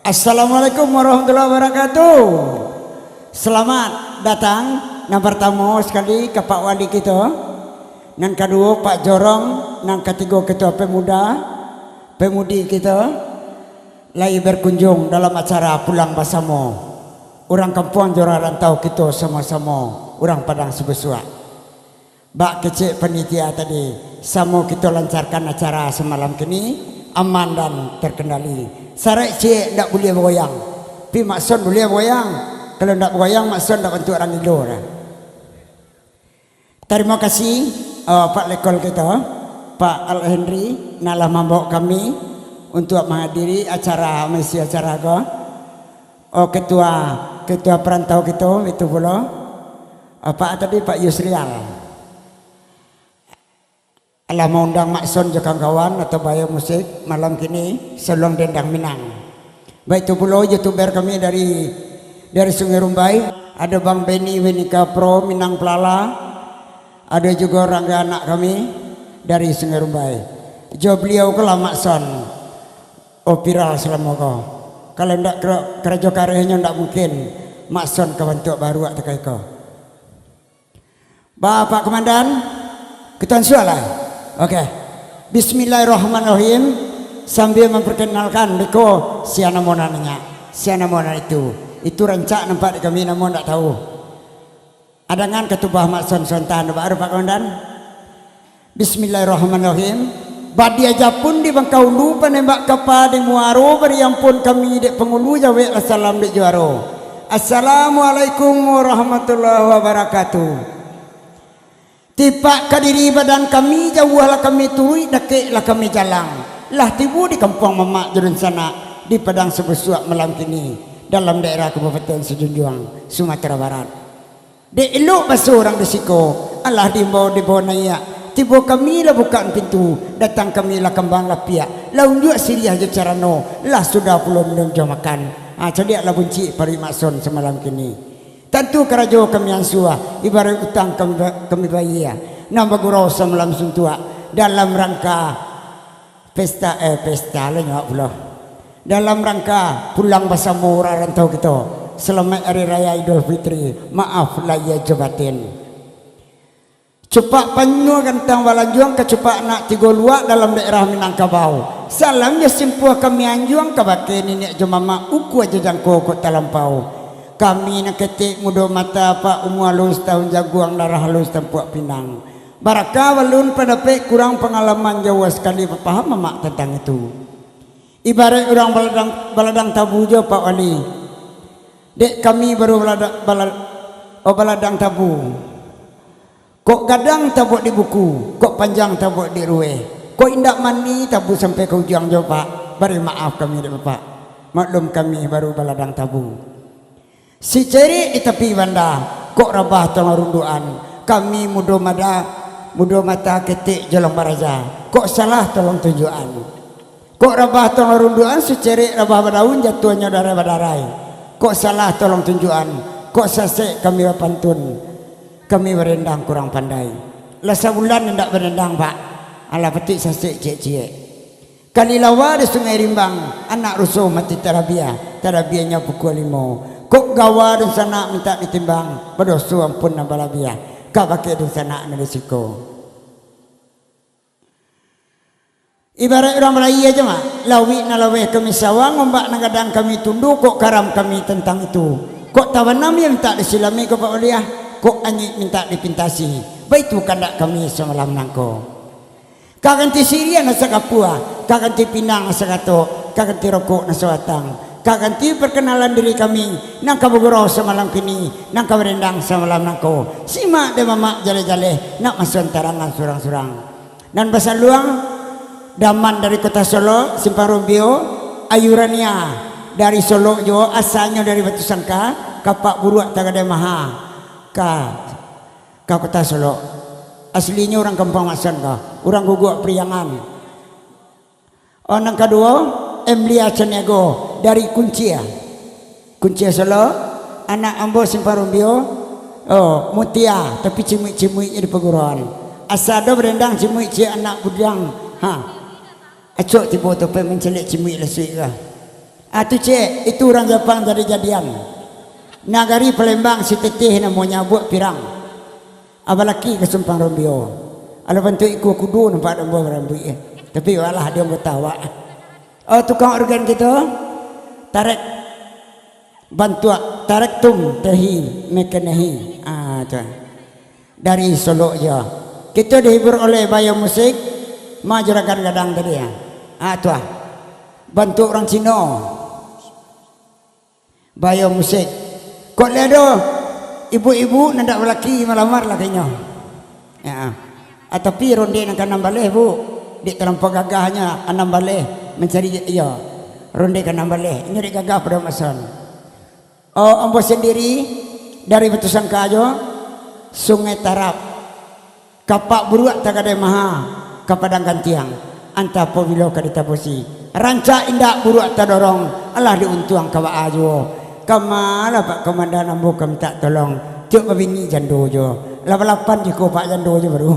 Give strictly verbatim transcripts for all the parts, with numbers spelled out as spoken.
Assalamualaikum warahmatullahi wabarakatuh. Selamat datang nan partamo sakali ka Pak Wali kito, nan kaduo Pak Jorong, nan katigo Ketua Pemuda, Pemudi kito, lai berkunjung dalam acara Pulang Basamo. Urang kampuang jo urang rantau kito samo-samo urang Padang Sibusuak. Bak kecek panitia tadi, samo kito lancarkan acara samalam kini, aman dan terkendali. Saraik ciek ndak buliah bagoyang. Pi Mak Son buliah bagoyang. Kalau ndak bagoyang, Mak Son ndak bantuak urang gilo dah. Tarimo kasih, eh, Pak Lekol kito, Pak Al Henry, nan lah mambawok kami untuak manghadiri acara, mangisi acara ko. Oh, ketua, ketua perantau kito, itu pulo. Apa tadi, Pak Yusrial? Alah maundang Mak Son jo kawan-kawan atau bayo musik malam kini, Saluang Dendang Minang. Baitu pulo youtuber kami dari, dari Sungai Rumbai, ado Bang Benny Wenika Pro Minang Pelala, ado jugo Rangga anak kami dari Sungai Rumbai. Jo baliau ko lah Mak Son. Oh, viral salamo ko. Kalau ndak kero-, karajo karehnyo ndak mungkin Mak Son ka bantuak baruak takai ko. Bapak Komandan, kito ansua lah. Oke. Bismillahirrahmanirrahim. Sambil memperkenalkan, beko sia namo nan inyak, sia namo nan itu. Itu rancak nampak di kami, namo ndak tahu. Adangan katubah Mak Son sontan, Pak Arif, Pak Komandan. Bismillahirrahmanirrahim. Badia japun di Bangkaulu, panembak kapa di Muaro, bariampun kami dek pangulu, jaweklah salam dek juaro. Assalamualaikum warahmatullahi wabarakatuh. Tipak ka diri badan kami, jauahlah kami turuik, dakeklah kami jalang. Lah tibo di kampuang mamak jo dunsanak, di Padang Sibusuak malam kini, dalam daerah Kabupaten Sijunjuang, Sumatera Barat. Dek elok baso urang di siko, alah diimbau dibao naiak. Tibo kami lah bukak pintu, datang kami lah kambang lapiak, lah unjuak siriah jo carano, lah sudah pulo minum jo makan. Ha, caliaklah buncik paruik Mak Son samalam kini. Tantu karajo kami ansua, ibaraik utang kami ba-, kami bayia. Nan bagurau samalam suntuak, dalam rangka Pesta, eh, pesta lah nyo awak pulo. Dalam rangka pulang basamo urang rantau kito, salamaik Hari Raya Idul Fitri, maaf lahia jo batin. Cupak panyua gantang balanjuang, kacupak anak tigo luak dalam daerah Minangkabau. Salam jo simpuah kami anjuang, kabake niniak jo mamak, ukua jo jangko kok talampau. Kami nan ketek mudo mata, Pak, umua alun satahun jaguang, darah alun satampuak pinang. Barakah balun pandapek, kurang pangalaman, jauah sakali bapaham mamak tantang itu. Ibaraik urang baladang, baladang tabu jo, Pak Wali. Dek kami baru balada-, bala-, oh, baladang tabu. Kok gadang tabuak di buku, kok panjang tabuak di rueh. Kok indak mani tabu sampai ka ujuang jo, Pak. Bari maaf kami dek Bapak. Maklum kami baru baladang tabu. Sicerek di tapi banda, kok rabah tolong rundukan. Kami mudo mada, mudo mata ketek jolong baraja. Kok salah tolong tunjukan. Kok rabah tolong rundukan, sicerek rabah badaun, jatuahnyo darai badarai. Kok salah tolong tunjukan. Kok sasek kami bapantun. Kami barendang kurang pandai. Lah sabulan indak barendang, Pak. Alah patik sasek ciek-ciek. Kali lawa di Sungai Rimbang, anak ruso mati tarabiah, tarabiahnyo pukua limo. Kok gawa dunsanak mintak ditimbang, badoso ampun nan balabiah, kabake dunsanak nan di siko. Ibaraik urang balayia jo, Mak, lauik nan laweh kami sawang, ombak nan gadang kami tundu, kok karam kami tantang itu. Kok tabanam iyo mintak disilami, kok Pak Waliah, kok anyuik mintak dipintasi. Baitu kandak kami samalam nangko. Ka ganti siriah nan sakapua, ka ganti pinang nan sakatok, ka ganti rokok nan sabatang, ka ganti parkanalan diri kami, nan ka bagurau samalam kini, nan ka barendang samalam nangko. Simak dek mamak jaleh-jaleh, nak masuak tarangan surang-surang. Nan basaluang, Daman dari Kota Solok, Simpang Rumbio, Ayurania dari Solok juo, asanyo dari Batu Sangka, Kapak Buruak Tagadai Maha, ka ka Kota Solok. Aslinyo urang Kampuang Masan ko, urang Guguak Priangan. Oh, nan kaduo, Emlia Caniago dari Kuncia. Kuncia Solok, anak ambo Simpang Rumbio, oh, Mutia, tapi cimuik-cimuiknyo di paguroan. Asa ado barendang cimuik ciek anak budang. Ha. Acok tibo tu pai mancaliak cimuik lasuik ko. Ah, tu cek, itu urang Japang jadi-jadian. Nagari Palembang, si teteh namonyo buek pirang. Abalaki ka Simpang Rombio. Alah bantuak ikua kudo nampak dek ambo barambuik, eh. Tapi walah, di ambo tawak. Oh, tukang organ kito. Tarek. Bantuak tarektum tehi mekenehi. Ah, tu. Dari Solok jo. Kito dihibur oleh Bayo Musik, ma juragan gadang tadi, ah. Ah, tu ah. Bantuak urang Cino. Bayo Musik. Kok lai ado ibu-ibu nan dak balaki malamar lah ka inyo. Ya. Ah, tapi ronde nan ka anam baleh, Bu. Dek talampau gagahnyo anam baleh mancari, iyo. Ronde ka anam baleh. Inyo dek gagah pado mason. Oh, ambo sandiri dari Batusangka jo Sungai Tarab. Kapak buruak tagadai maha, ka padang gantiang, antah pabilo ka ditabusi. Rancak indak buruak tadorong, alah diuntuang ka baa juo. Kama lah Pak Komandan, ambo ka mintak tolong, tiok babini jando jo. Lah balapan jiko Pak jando jo baru.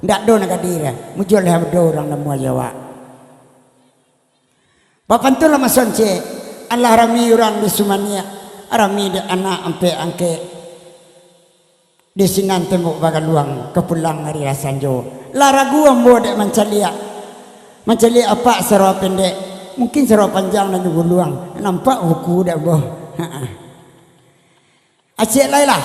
Ndak ado nan gadih lah, mujua lah ado urang namuah jo awak. Bapantun lah mason cek, alah rami urang di Sumaniak, rami dek anak ampek angkek. Di sinan tembok bagaluang, ka pulang ari lah sanjo. Lah ragu ambo dek mancaliak. Mancaliak apak sarawa pendek, mungkin sarawa panjang nan diguluang. Nampak buku dek ambo. Ha-ah. Acek lai lah.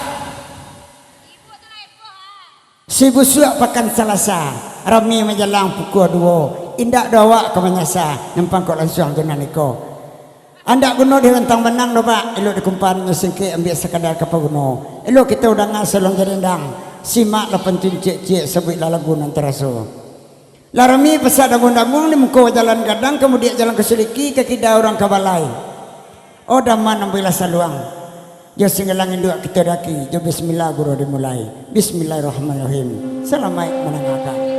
Sibusuak pakan Salasa, rami manjalang pukua duo, indak do awak ka manyasa, nampang kok lansuang jo nan iko. Andak guno dirantang banang doh, Pak. Elok dikumpan nyo singkek, ambiak sakadar ka paguno. Elok kito danga saluang jarindang. Simak lah pantun ciek-ciek, sabuiklah lagu nan taraso. Lah rami pasak daguang-daguang, di muko jalan gadang, ka mudiak jalan ka Suliki, ka kida urang ka balai. Oh, daman ambiaklah saluang. Jo singgalang induak kito daki, jo bismillah guru dimulai. Bismillahirrahmanirrahim. Salamaik mandangakan.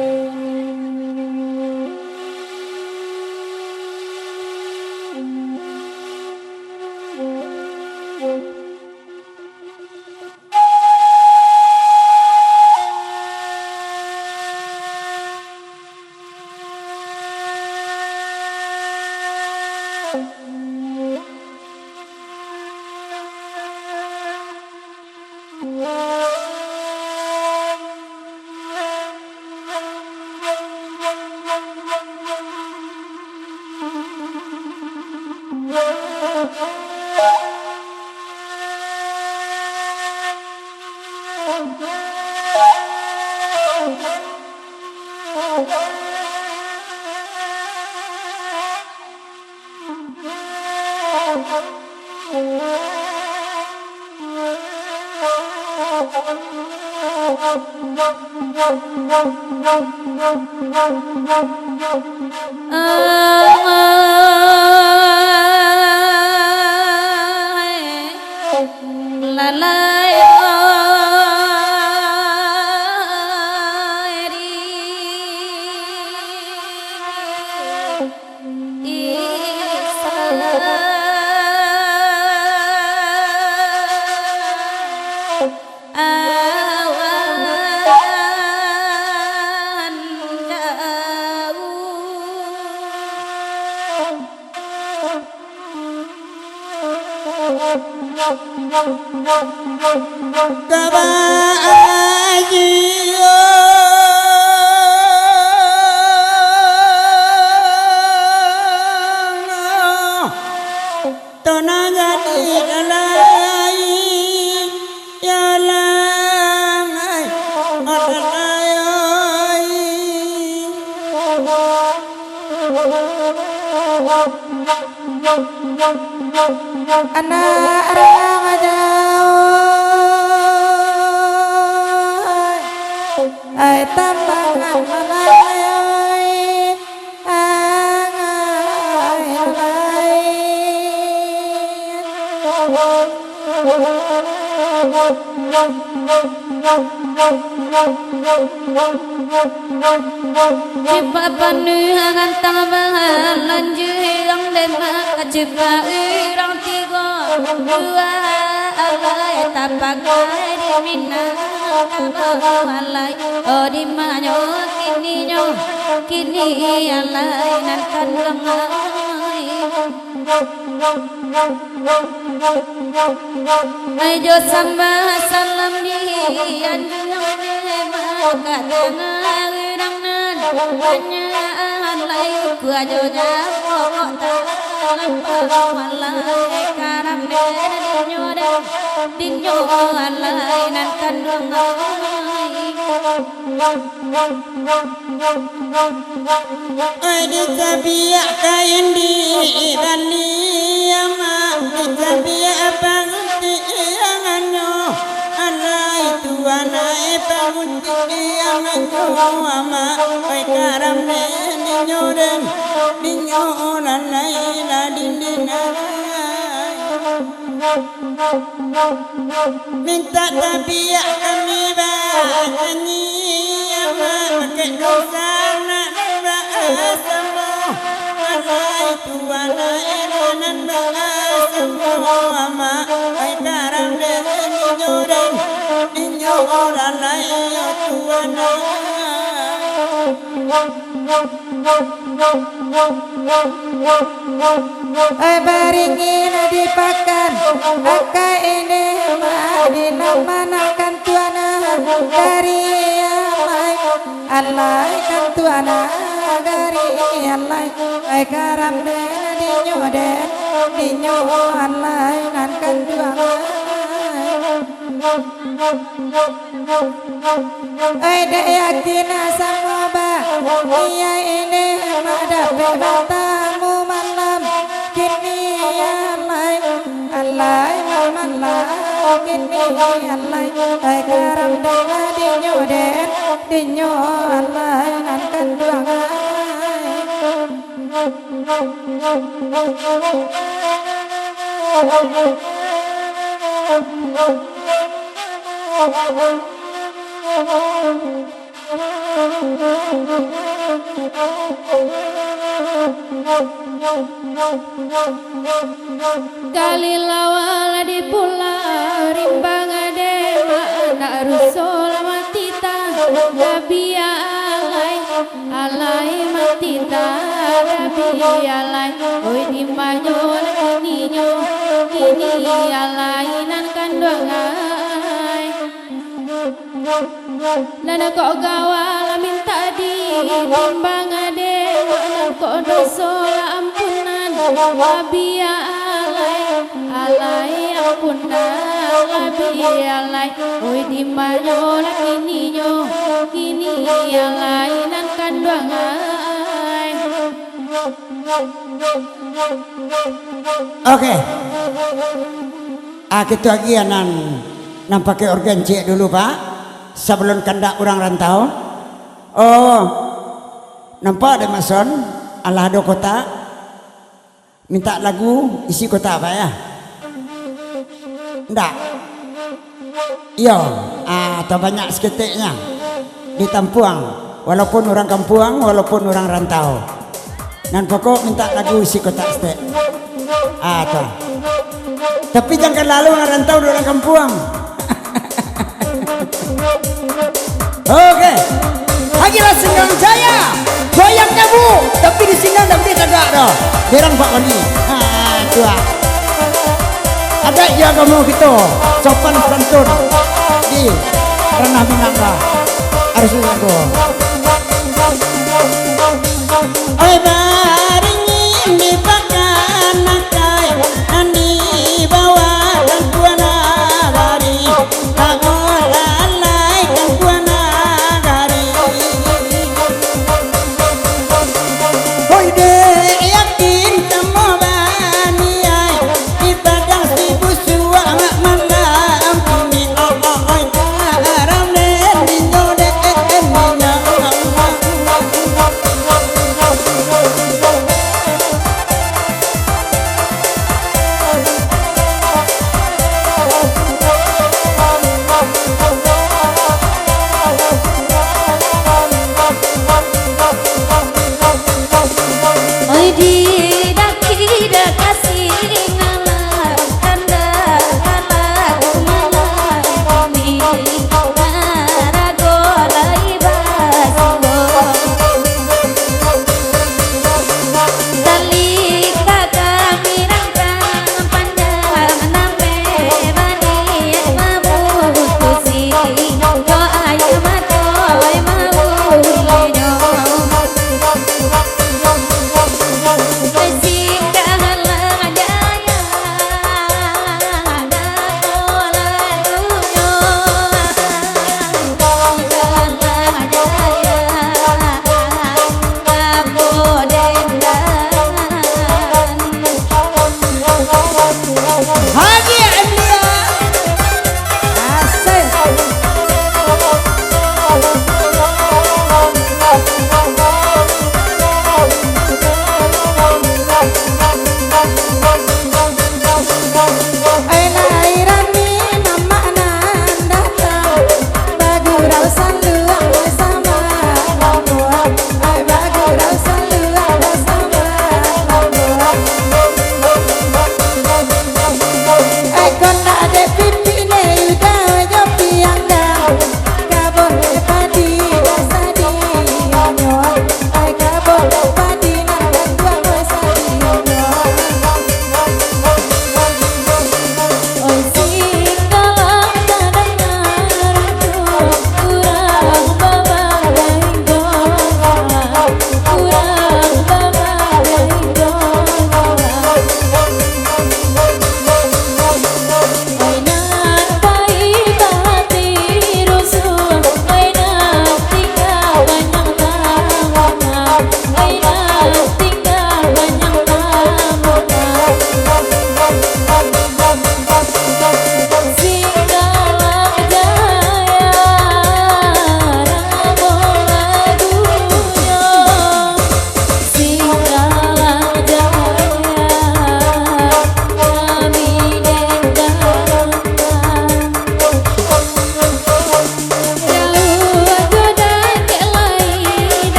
Lalai Anak urang jauah, ai tambah malayai, angai lalai. Jipak panuah rantang balanjuang, demak jipak urang tigo dua, alai tapakai di Minangkabau alai. Oh, di manyo kininyo, kini alai nan kanduang ai. Ai jo sambah salam di anjuang dek maka tangah urang nan banyak alai kuajo nyo pokok tak lampa malai karam dinyo dan dinyo alai nan kanduang ai. Ai di tabiak kain di bali amak, di tabiak panguntianganyo. Alai tuan ai panguntianganyo amak, ai karam dinyo den, dinyo lalai lah dindin ai. Mintak tabiak kami banyanyi, amak, pakai dosa nak basamo. Alai tuan ai nan basamo, amak, ai karam dinyo den, dinyo lalai tuan ai. Ai baringin di pakan, akai ini mah di namo nan kantuan nagari alai, alai kantuan nagari alai, ai karam dinyo den, dinyo alai nan kanduang ai. Ai dek yakin samo ba, iya ini mah dapek batamu malam kini alai, alai malam kini alai, ai karam dinyo den, dinyo alai nan kanduang ai. Kali lawal di pulau rimbang dek anak ruso lah mati tak tabiak alai, alai mati tak tabiak alai. Oi dimanyo lah kininyo, kini alai nan kanduang ai. Nan kok gawa lah mintak ditimbang dek, nan kok doso lah ampunan, labiah alai, alai ampunan, labiah alai. Oi dimanyo lah kininyo, kini alai nan kanduang ai. Oke. Ah, kito agiah nan, nan pakai organ ciek dulu, Pak. Sabalun kandak urang rantau. Oh, nampak dek Mak Son? Alah ado kotak. Mintak lagu isi kotak, Pak, ya? Ndak? Iyo, ah, tabanyak saketeknyo ditampuang, walaupun urang kampuang, walaupun urang rantau. Nan pokok mintak lagu isi kotak saketek. Ah, tu. Tapi jangan lalu urang rantau di urang kampuang. Oke. Agilah singgang jaya. Goyang nyabu, tapi di singgang tak boleh tagak doh. Berang Pak Wali. Ha, tu ah. Adat jo agamo kito, sopan santun di ranah Minang lah. Harus dijago. Oi, baringin di pakan akai, nan di bawah kan tuan nagari. Kamu lalai kan tuan nagari. Hoi dek, yakin kamu baniai di Padang Sibu Suak malam kini. Oh, oh, oi, haram dek dinyo dek dinyo.